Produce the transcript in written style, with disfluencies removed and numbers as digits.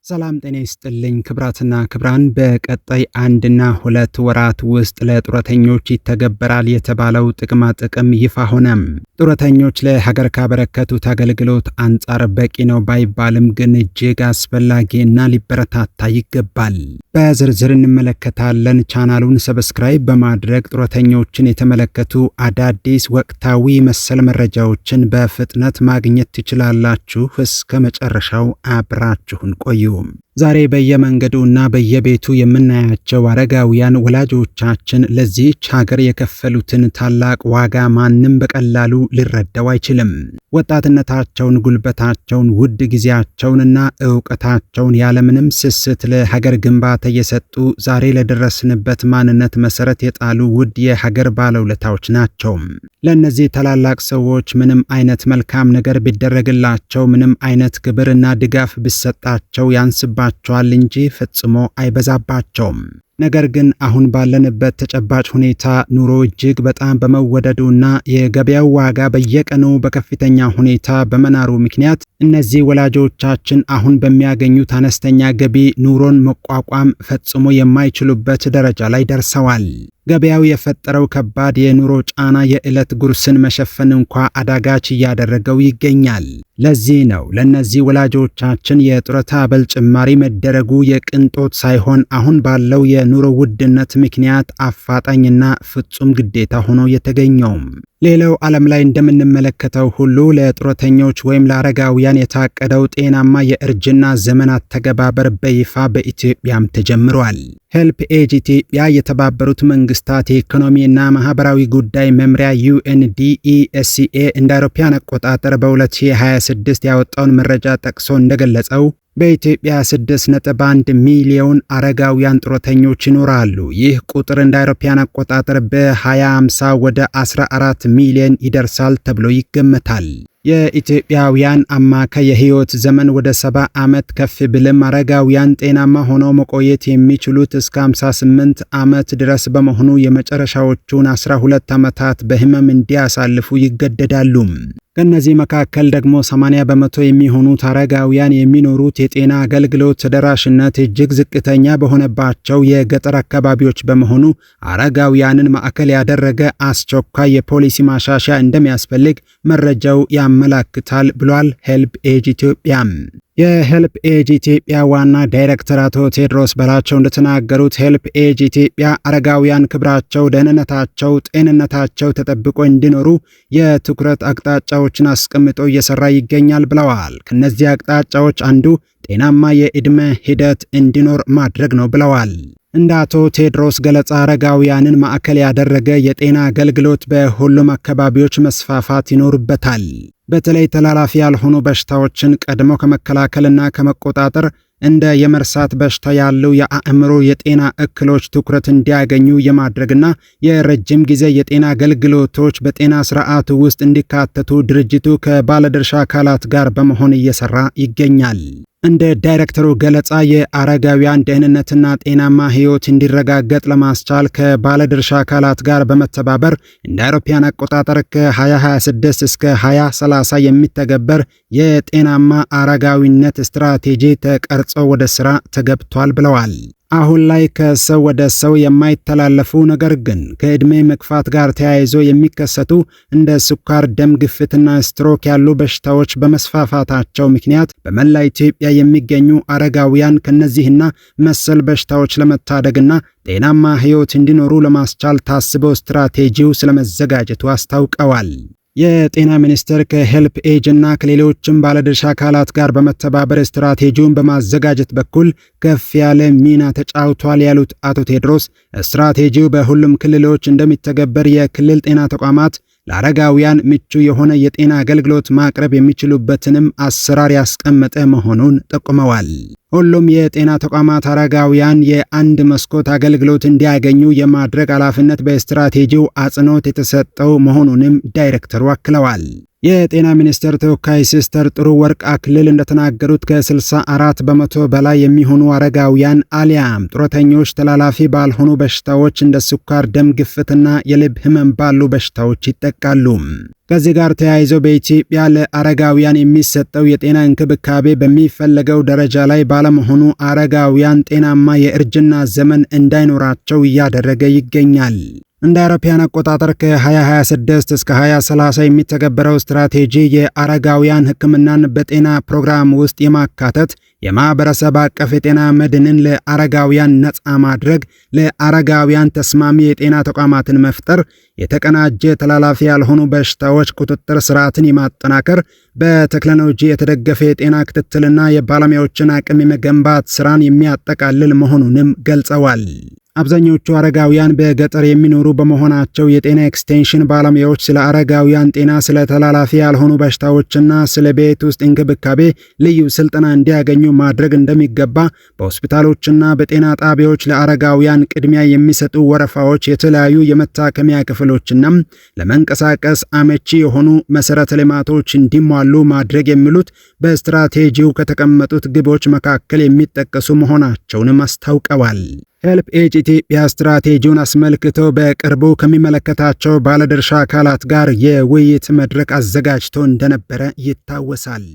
ሰላም ጤና ይስጥልኝ ክቡራትና ክቡራን፣ በቀጣይ 1ና 2 ወራት ውስጥ ለጡረተኞች ይተገበራል የተባለው ጥቅማ ጥቅም ይፋ ሆነም። ጡረተኞች ለሀገር ካበረከቱት አገልግሎት አንጻር በቂ ነው ባይባልም ግን እጅግ አስፈላጊ እና ሊበረታታ ይገባል። በዝርዝር እንመለከታለን። ቻናሉን subscribe በማድረግ ጡረተኞችን የተመለከቱ አዳዲስ ወቅታዊ መሰል መረጃዎችን በፍጥነት ማግኘት ትችላላችሁ። እስከ መጨረሻው አብራችሁን ቆዩ። ዛሬ በየመንገዱ እና በየቤቱ የምናያቸው አረጋውያን ወላጆቻችን ለዚህች ሀገር የከፈሉትን ታላቅ ዋጋ ማንም በቀላሉ ሊረዳው አይችልም። ወጣትነታቸውን፣ ጉልበታቸውን፣ ውድ ጊዜያቸውንና እውቀታቸውን ያለምንም ስስት ለሀገር ግንባታ የሰጡ፣ ዛሬ ለደረስንበት ማንነት መሰረት የጣሉ ውድ የሀገር ባለውለታዎች ናቸው። ለእነዚህ ታላላቅ ሰዎች ምንም አይነት መልካም ነገር ቢደረግላቸው፣ ምንም አይነት ክብርና ድጋፍ ቢሰጣቸው ያንስባቸዋል እንጂ ፈጽሞ አይበዛባቸውም። ነገር ግን አሁን ባለንበት ተጨባጭ ሁኔታ ኑሮ እጅግ በጣም በመወደዱና የገበያው ዋጋ በየቀኑ በከፍተኛ ሁኔታ በመናሩ ምክንያት እነዚህ ወላጆቻችን አሁን በሚያገኙት አነስተኛ ገቢ ኑሮን መቋቋም ፈጽሞ የማይችሉበት ደረጃ ላይ ደርሰዋል። ገበያው የፈጠረው ከባድ የኑሮ ጫና የዕለት ጉርስን መሸፈን እንኳ አዳጋች እያደረገው ይገኛል። ለዚህ ነው ለእነዚህ ወላጆቻችን የጡረታ አበል ጭማሪ መደረጉ የቅንጦት ሳይሆን አሁን ባለው የኑሮ ውድነት ምክንያት አፋጣኝና ፍጹም ግዴታ ሆኖ የተገኘውም። ሌላው ዓለም ላይ እንደምንመለከተው ሁሉ ለጡረተኞች ወይም ለአረጋውያን የታቀደው ጤናማ የእርጅና ዘመን አተገባበር በይፋ በኢትዮጵያም ተጀምሯል። ሄልፕ ኤጅ ኢትዮጵያ የተባበሩት መንግስታት የኢኮኖሚና ማህበራዊ ጉዳይ መምሪያ UNDESA እንደ አውሮፓውያን አቆጣጠር በ2026 ያወጣውን መረጃ ጠቅሶ እንደገለጸው በኢትዮጵያ 6.1 ሚሊዮን አረጋውያን ጡረተኞች ይኖራሉ። ይህ ቁጥር እንደ አውሮፓውያን አቆጣጠር በ2050 ወደ 14 ሚሊዮን ይደርሳል ተብሎ ይገመታል። የኢትዮጵያውያን አማካይ የህይወት ዘመን ወደ 70 ዓመት ከፍ ቢልም አረጋውያን ጤናማ ሆነው መቆየት የሚችሉት እስከ 58 ዓመት ድረስ በመሆኑ የመጨረሻዎቹን 12 ዓመታት በህመም እንዲያሳልፉ ይገደዳሉ። ከእነዚህ መካከል ደግሞ 80% የሚሆኑት አረጋውያን የሚኖሩት የጤና አገልግሎት ተደራሽነት እጅግ ዝቅተኛ በሆነባቸው የገጠር አካባቢዎች በመሆኑ አረጋውያንን ማዕከል ያደረገ አስቸኳይ የፖሊሲ ማሻሻያ እንደሚያስፈልግ መረጃው ያመላክታል ብሏል ሄልፕ ኤጅ ኢትዮጵያ። የሄልፕ ኤጅ ኢትዮጵያ ዋና ዳይሬክተር አቶ ቴድሮስ በላቸው እንደተናገሩት ሄልፕ ኤጅ ኢትዮጵያ አረጋውያን ክብራቸው፣ ደህንነታቸው፣ ጤንነታቸው ተጠብቆ እንዲኖሩ የትኩረት አቅጣጫዎችን አስቀምጦ እየሰራ ይገኛል ብለዋል። ከነዚህ አቅጣጫዎች አንዱ ጤናማ የዕድሜ ሂደት እንዲኖር ማድረግ ነው ብለዋል። እንደ አቶ ቴድሮስ ገለጻ አረጋውያንን ማዕከል ያደረገ የጤና አገልግሎት በሁሉም አካባቢዎች መስፋፋት ይኖርበታል። በተለይ ተላላፊ ያልሆኑ በሽታዎችን ቀድሞ ከመከላከልና ከመቆጣጠር እንደ የመርሳት በሽታ ያሉ የአእምሮ የጤና እክሎች ትኩረት እንዲያገኙ የማድረግና የረጅም ጊዜ የጤና አገልግሎቶች በጤና ስርዓቱ ውስጥ እንዲካተቱ ድርጅቱ ከባለድርሻ አካላት ጋር በመሆን እየሰራ ይገኛል። እንደ ዳይሬክተሩ ገለጻ የአረጋውያን ደህንነትና ጤናማ ሕይወት እንዲረጋገጥ ለማስቻል ከባለድርሻ አካላት ጋር በመተባበር እንደ አውሮፓውያን አቆጣጠር ከ2026 እስከ 2030 የሚተገበር የጤናማ አረጋዊነት ስትራቴጂ ተቀርጾ ወደ ስራ ተገብቷል ብለዋል። አሁን ላይ ከሰው ወደ ሰው የማይተላለፉ ነገር ግን ከዕድሜ መግፋት ጋር ተያይዞ የሚከሰቱ እንደ ስኳር፣ ደም ግፊትና ስትሮክ ያሉ በሽታዎች በመስፋፋታቸው ምክንያት በመላ ኢትዮጵያ የሚገኙ አረጋውያን ከነዚህና መሰል በሽታዎች ለመታደግና ጤናማ ሕይወት እንዲኖሩ ለማስቻል ታስበው ስትራቴጂው ስለመዘጋጀቱ አስታውቀዋል። የጤና ሚኒስቴር ከሄልፕ ኤጅ እና ከሌሎችም ባለድርሻ አካላት ጋር በመተባበር ስትራቴጂውን በማዘጋጀት በኩል ከፍ ያለ ሚና ተጫውቷል ያሉት አቶ ቴድሮስ ስትራቴጂው በሁሉም ክልሎች እንደሚተገበር፣ የክልል ጤና ተቋማት ለአረጋውያን ምቹ የሆነ የጤና አገልግሎት ማቅረብ የሚችሉበትንም አሰራር ያስቀመጠ መሆኑን ጠቁመዋል። ሁሉም የጤና ተቋማት አረጋውያን የአንድ መስኮት አገልግሎት እንዲያገኙ የማድረግ ኃላፊነት በስትራቴጂው አጽንኦት የተሰጠው መሆኑንም ዳይሬክተሩ አክለዋል። የጤና ሚኒስቴር ተወካይ ሲስተር ጥሩ ወርቅ አክሊል እንደተናገሩት ከ64% በላይ የሚሆኑ አረጋውያን አሊያም ጡረተኞች ተላላፊ ባልሆኑ በሽታዎች እንደ ስኳር፣ ደም ግፊትና የልብ ህመም ባሉ በሽታዎች ይጠቃሉ። ከዚህ ጋር ተያይዞ በኢትዮጵያ ለአረጋውያን የሚሰጠው የጤና እንክብካቤ በሚፈለገው ደረጃ ላይ ባለመሆኑ አረጋውያን ጤናማ የእርጅና ዘመን እንዳይኖራቸው እያደረገ ይገኛል። እንደ አውሮፓውያን አቆጣጠር ከ2026 እስከ 2030 የሚተገበረው ስትራቴጂ የአረጋውያን ሕክምናን በጤና ፕሮግራም ውስጥ የማካተት፣ የማህበረሰብ አቀፍ የጤና መድንን ለአረጋውያን ነፃ ማድረግ፣ ለአረጋውያን ተስማሚ የጤና ተቋማትን መፍጠር፣ የተቀናጀ ተላላፊ ያልሆኑ በሽታዎች ቁጥጥር ስርዓትን የማጠናከር፣ በቴክኖሎጂ የተደገፈ የጤና ክትትልና የባለሙያዎችን አቅም የመገንባት ስራን የሚያጠቃልል መሆኑንም ገልጸዋል። አብዛኞቹ አረጋውያን በገጠር የሚኖሩ በመሆናቸው የጤና ኤክስቴንሽን ባለሙያዎች ስለ አረጋውያን ጤና፣ ስለ ተላላፊ ያልሆኑ በሽታዎችና ስለ ቤት ውስጥ እንክብካቤ ልዩ ስልጠና እንዲያገኙ ማድረግ እንደሚገባ፣ በሆስፒታሎችና በጤና ጣቢያዎች ለአረጋውያን ቅድሚያ የሚሰጡ ወረፋዎች፣ የተለያዩ የመታከሚያ ክፍሎችና ለመንቀሳቀስ አመቺ የሆኑ መሰረተ ልማቶች እንዲሟሉ ማድረግ የሚሉት በስትራቴጂው ከተቀመጡት ግቦች መካከል የሚጠቀሱ መሆናቸውንም አስታውቀዋል። ሄልፕ ኤጅ ኢትዮጵያ ስትራቴጂውን አስመልክቶ በቅርቡ ከሚመለከታቸው ባለድርሻ አካላት ጋር የውይይት መድረክ አዘጋጅቶ እንደነበረ ይታወሳል።